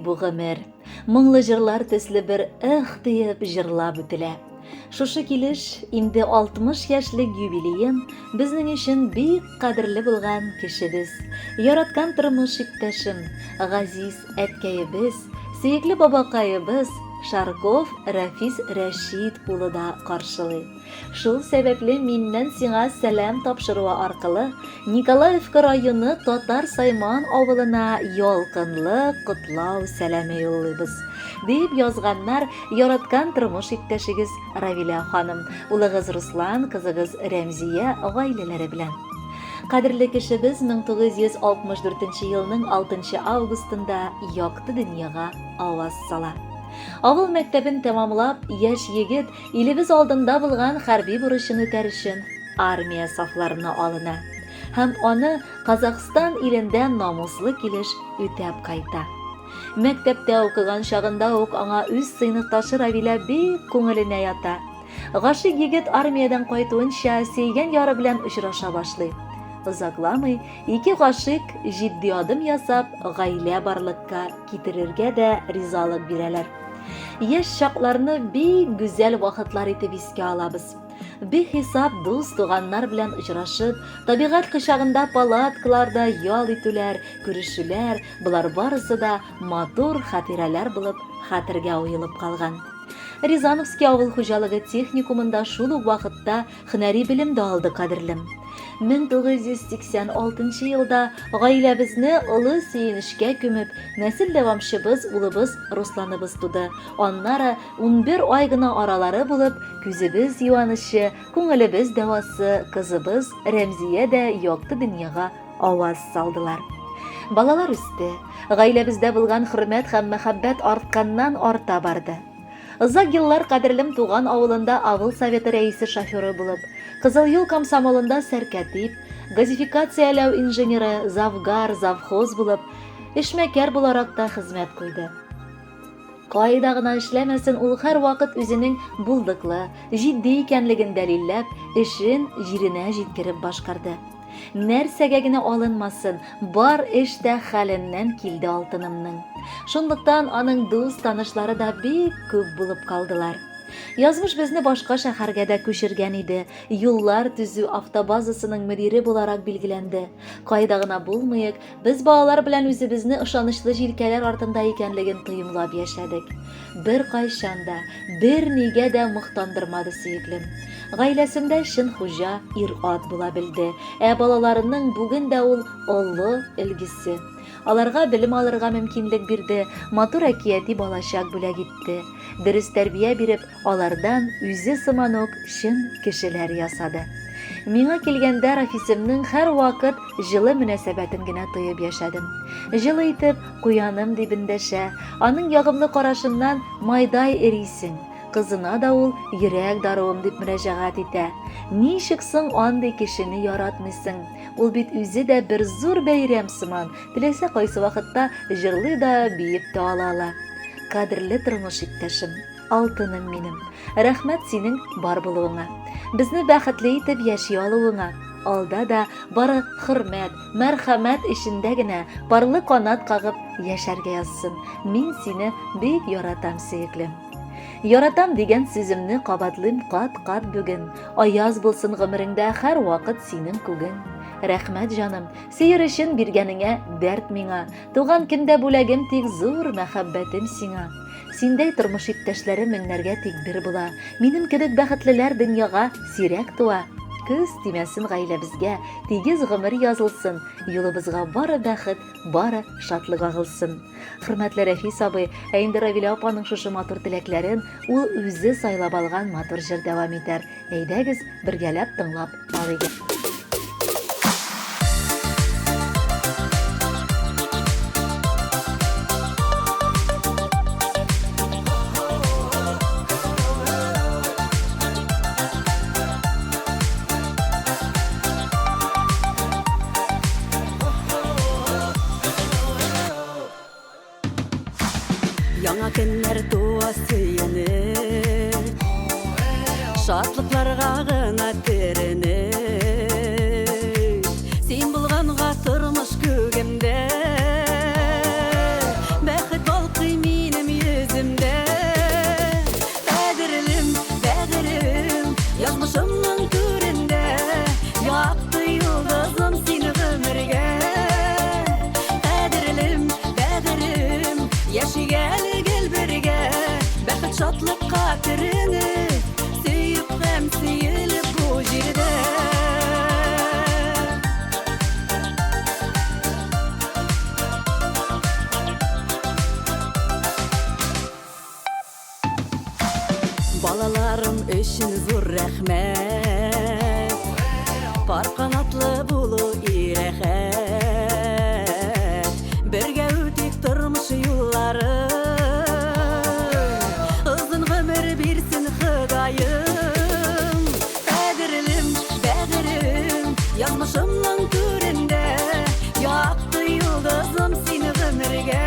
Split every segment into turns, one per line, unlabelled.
бу гомер. Моңлы җырлар төсле бер эх диеп җырлап үтелә. Шушы килеш инде 60 яшьлек юбилеен безнең өчен бик кадерле булган кешебез, яраткан тормыш иптәшем, газиз әткәебез, сөекле бабакаебыз Шарков Рәфис Рәшит улы да каршылый. Шул сәбәпле миннән сиңа сәлам тапшыруы аркылы Николаевка районы Татар Сайман авылына ялкынлы котлау сәламе юллыйбыз. Дип язганнар яраткан тормыш иптәшегез Равилә ханым, улыгыз Руслан, кызыгыз Рәмзия гаиләләре белән. Кадерле кешебез 1964 елның 6 августында якты дөньяга аваз сала. Авыл мәктәбен тәмамлап, яшь егет илебез алдында булган хәрби бурычын үтәр өчен армия сафларына алына һәм аны Казахстан илендә намуслы килеш үтәп кайта. Мәктәптә укыган чагында ук аңа үз сыйныфташы Равилә бик күңеленә ята. Гашыйк егет армиядән кайтуынча сөйгән яры белән очраша башлый. Озакламый ике гашыйк җитди адым ясап, гаилә барлыкка китерергә дә ризалык бирәләр. Яшь чакларны бик гүзәл вакытлар итеп искә алабыз. Бихисап дус-туганнар белән очрашып, табигать кочагында палаткаларда ял итүләр, күрешүләр, болар барысы да матур хатирәләр булып хәтергә уелып калган. Рязановский авыл хуҗалыгы техникумында шул ук вакытта һөнәри белем дә алды кадерлем. 1986 елда гаиләбезне олы сөенечкә күмеп, нәсел дәвамчыбыз улыбыз Русланыбыз туды. Аннары 11 ай гына аралары булып, күзебез юанычы, күңелебез дәвасы, кызыбыз Рәмзия дә якты дөньяга аваз салдылар. Балалар үсте, гаиләбездә булган хөрмәт һәм мәхәббәт артканнан арта барды. Озак еллар кадерлем туган авылында авыл советы рәисе шоферы булып, Кызыл юл комсомолында сәркәтип, газификацияләү инженеры, завгар, завхоз булып, эшмәкәр буларак та хезмәт куйды. Кайда гына эшләмәсен, ул һәрвакыт үзенең булдыклы, җитди икәнлеген дәлилләп, эшен җиренә җиткереп башкарды. Нәрсәгә генә алынмасын, бар эш тә хәленнән килде алтынымның. Шунлыктан аның дус-танышлары да бик күп булып калдылар. Язмыш безне башка шәһәргә дә күчергән иде. Юллар төзү автобазасының мөдире буларак билгеләнде. Кайда гына булмыйк, Без балалар белән үзебезне ышанычлы җилкәләр артында икәнлеген тоемлап яшәдек. Беркайчан да, бернигә дә мохтандырмады сөеклем. Гаиләсендә чын хуҗа ир-ат була белде, ә балаларының бүген дә ул олы өлгесе. Аларга белем алырга мөмкинлек бирде, матур әкияти балачак бүләк итте. Дөрес тәрбия биреп, Алардан үзе сыман ук чын кешеләр ясады. Миңа килгәндә Рафисемнең һәрвакыт җылы мөнәсәбәтен генә тоеп яшәдем. Җылы итеп, куяным дип эндәшә, аның ягымлы карашыннан майдай эрисең. Кызына да ул йөрәк даруым дип мөрәҗәгать итә. Ничек соң андый кешене яратмыйсың? Ул бит үзе дә бер зур бәйрәм сыман, теләсә кайсы вакытта җырлый да, биеп тә ала ала. Кадерле тормыш иптәшем! Алтыным минем, рәхмәт синең бар булуыңа. Безне бәхетле итеп яши алуыңа. Алда да бары хөрмәт, мәрхәмәт эчендә генә парлы канат кагып яшәргә язсын. Мин сине бик яратам, сөеклем. Яратам дигән сүземне кабатлыйм кат-кат бүген. Аяз булсын гомереңдә һәрвакыт синең күгең. Рәхмәт, җаным, сөер өчен биргәнеңә дәрт миңа. Туган көндә бүләгем тик зур мәхәббәтем сиңа. Синдәй тормыш иптәшләре меңнәргә тик бер була. Минем кебек бәхетлеләр дөньяга сирәк туа. Көз тимәсен гаиләбезгә, тигез гомер язылсын, юлыбызга бары бәхет, бары шатлык агылсын. Хөрмәтле Рәфис абый, ә инде Равилә апаның шушы матур теләкләрен ул үзе сайлап алган матур җыр дәвам итәр. Әйдәгез, бергәләп тыңлап алыйк.
Яңа көннәр туа сөенеп, Шатлыкларга гына төренеп. Син булганга тормыш күгемдә, Бәхет балкый. өчен зур рәхмәт. Пар канатлы булу ирәхәт. Бергә үтик тормыш юлларын. Озын гомер бирсен Ходаем. Кадерлем, бәгырем, язмышымның түрендә. Якты йолдызым син гомергә.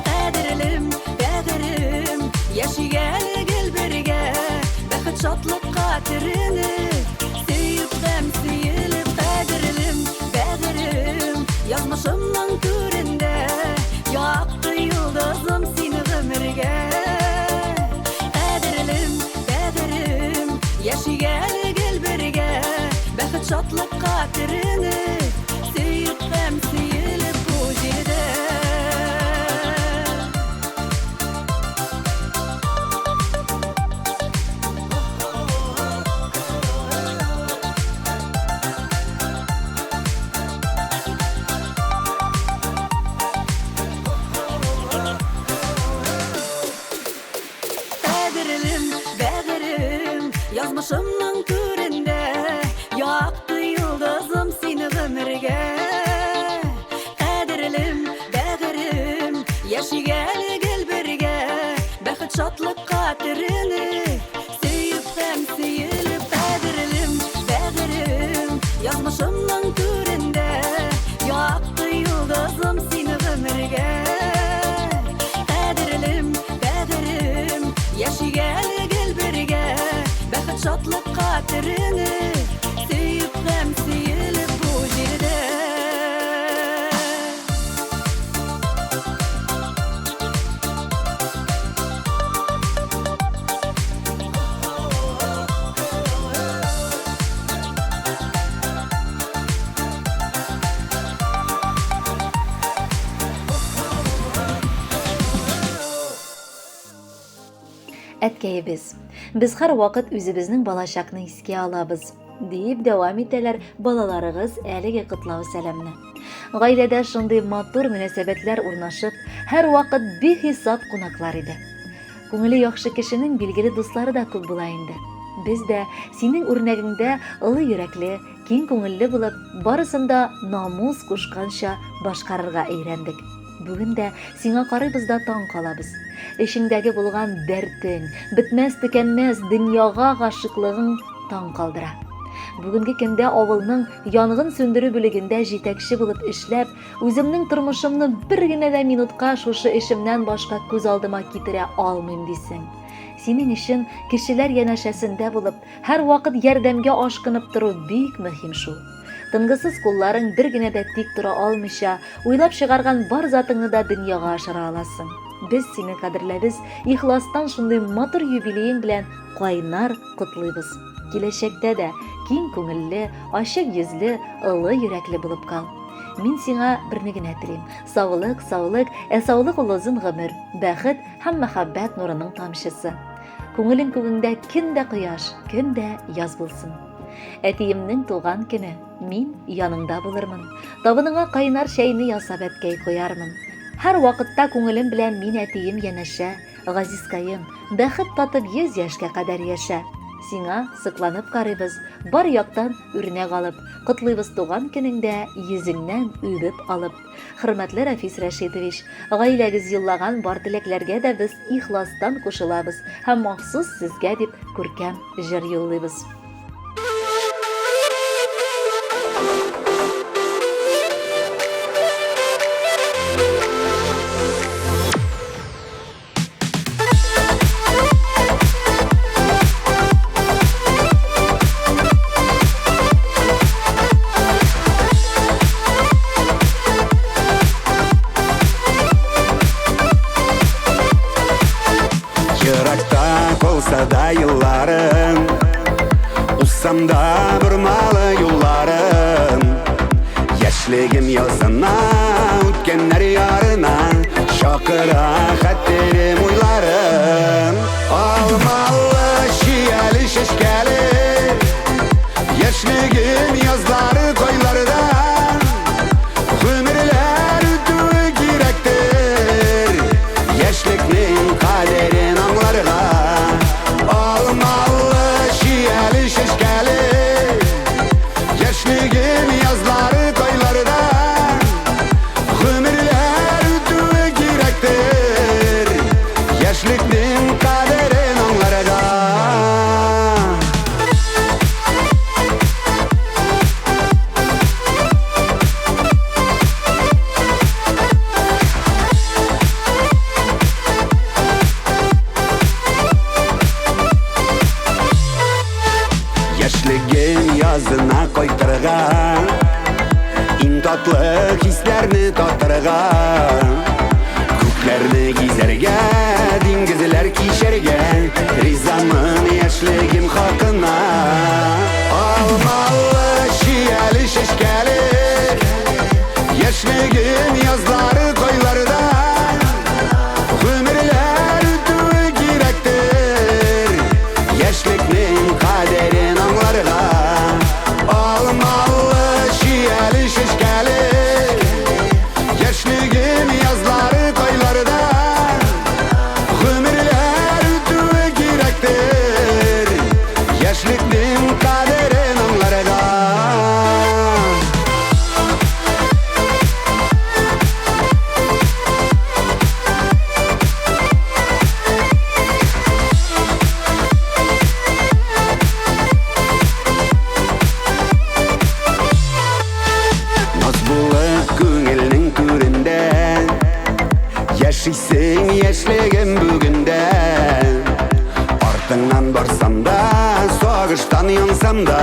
Кадерлем, бәгырем, яшик әле гел бергә. Бәхет шатлыкка төренеп, сөеп һәм сөелеп, кадерлем, бәгырем, язмышымның түрендә. Якты йолдызым син гомергә. Кадерлем, бәгырем, яшик әле гел бергә. Бәхет шатлыкка төренеп, сөеп һәм сөелеп бу җирдә. Кадерлем, бәгырем, язмышымның түрендә. Якты йолдызым син гомергә. Кадерлем, бәгырем, яшик әле гел бергә. Бәхет шатлыкка төренеп, сөеп һәм сөелеп, кадерлем, бәгырем, язмышымның түрендә. Якты йолдызым син гомергә. Кадерлем, бәгырем, яшик әле гел бергә. Бәхет шатлыкка төренеп, сөеп һәм сөелеп бу җирдә.
Әткәебез, без һәрвакыт үзебезнең балачакны искә алабыз, диеп дәвам итәләр балаларыгыз әлеге котлау сәламне. Гаиләдә шундый матур мөнәсәбәтләр урнашып, һәрвакыт бихисап кунаклар иде. Күңеле яхшы кешенең билгеле дуслары да күп була инде. Без дә синең үрнәгеңдә олы йөрәкле, киң күңелле булып, барысын да намус кушканча башкарырга өйрәндек. Бүген дә сиңа карыйбыз да таң калабыз. Эчеңдәге булган дәртең, бетмәс-төкәнмәс дөньяга гашыйклыгың таң калдыра. Бүгенге көндә авылның янгын сүндерү бүлегендә җитәкче булып эшләп, үземнең тормышымны бер генә дә минутка шушы эшемнән башка күз алдыма китерә алмыйм дисең. Синең өчен кешеләр янәшәсендә булып, һәрвакыт ярдәмгә ашкынып тору бик мөһим шул. Тынгысыз кулларың бер генә дә тик тора алмыйча, уйлап чыгарган бар затыңны да дөньяга ашыра аласың. Без сине кадерләбез, ихластан шундый матур юбилеең белән кайнар котлыйбыз. Киләчәктә дә киң күңелле, ачык йөзле, олы йөрәкле булып кал. Мин сиңа берне генә телим. Саулык, саулык, ә саулык ул озын гомер, бәхет һәм мәхәббәт нурының тамчысы. Күңелең күгеңдә көн дә кояш, көн дә яз булсын. Әтиемнең туган көне, мин яныңда булырмын. Табыныңа кайнар чәйне ясап әткәй куярмын. Һәр вакытта күңелем белән мин әтием янәшә, газизкаем, бәхет татып 100 яшькә кадәр яшә. Сиңа сокланып карыйбыз, бар яктан үрнәк алып, котлыйбыз туган көнеңдә йөзеңнән үбеп алып. Хөрмәтле Рафис Рәшитович, гаиләгез юллаган бар теләкләргә дә без ихластан кушылабыз һәм махсус сезгә дип күркәм җыр юллыйбыз.
Еракта калса да елларым, Узсам да бормалы юлларым, Яшьлегем язына, үткәннәр ярына Чакыра хәтерем уйларым. Алмалы, чияле, чәчкәле Яшьлегем язлары кайларда, Гомерләр үтүе кирәктер Яшьлекнең кадерен аңларга. татлы хисләрне татырга. Күкләрне гизәргә, диңгезләр кичәргә, ризамын яшьлегем хакына. Алмалы, чияле, чәчкәле, яшьлегем язлары кайларда. Гомерләр үтүе кирәктер, яшьлекнең кадерен аңларга. Алмалы, чияле, чәчкәле, яшьлегем язлары кайларда. Гомерләр үтүе кирәктер, яшьлекнең кадерен аңларга. Наз булып күңелнең түрендә, яшисең яшьлегем бүген дә. Артыңнан барсам да, сагыштан янсам да,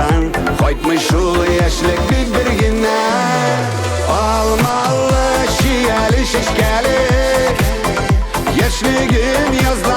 кайтмый шул яшьлек бит бер генә. Алмалы, чияле, чәчкәле, яшьлегем язлары.